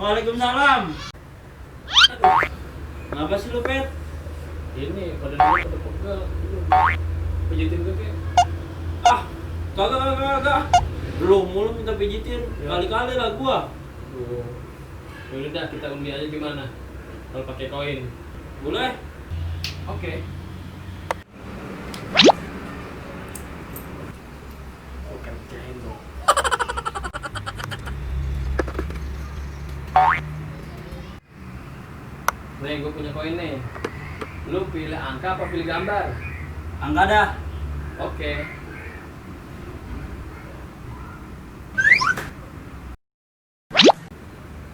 Waalaikumsalam. Aduh, ngapa sih lu, Pet? Ini pada dulu pada pegel. Pijitin gue kayak. Ah, kagak. Lu mulu minta pijitin. Ya. Kali-kali lah gua. Tuh. Yaudah dah, kita undi aja gimana? Kalau pakai koin. Boleh? Oke. Kerjain dong. Nih, gue punya koin nih. Lu pilih angka apa pilih gambar? Angka dah. Oke.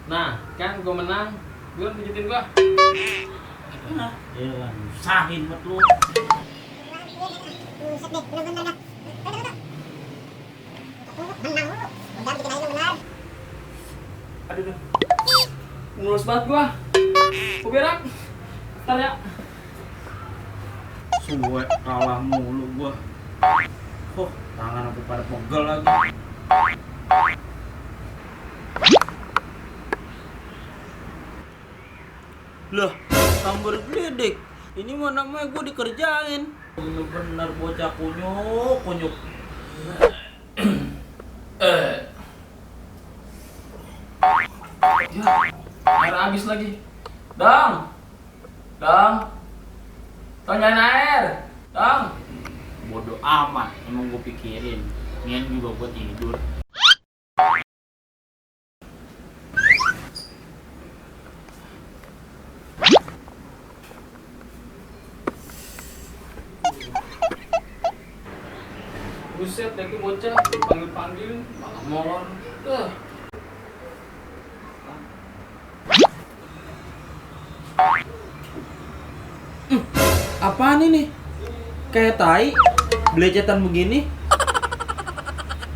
Nah, kan gue menang. Gue pijitin gua. Nah, ya sahin buat lu. Aduh. Mulus banget gua. Gua berak. Ntar ya. Suwe kalah mulu gua. Tangan aku pada pegel lagi. Loh, sambar gledek. Ini mah namanya gua dikerjain. Bener-bener bocah kunyuk. Ya, air habis lagi. Dang. Tanyain air. Dang. Bodoh amat, emang gua pikirin. Nian juga gua tidur. Buset, deh tuh bocah panggil malah molor. Apaan ini? Kayak tai, belecetan begini.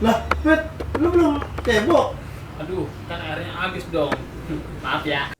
Lah, Pet, lu belum cebok. Aduh, kan airnya habis dong. Maaf ya.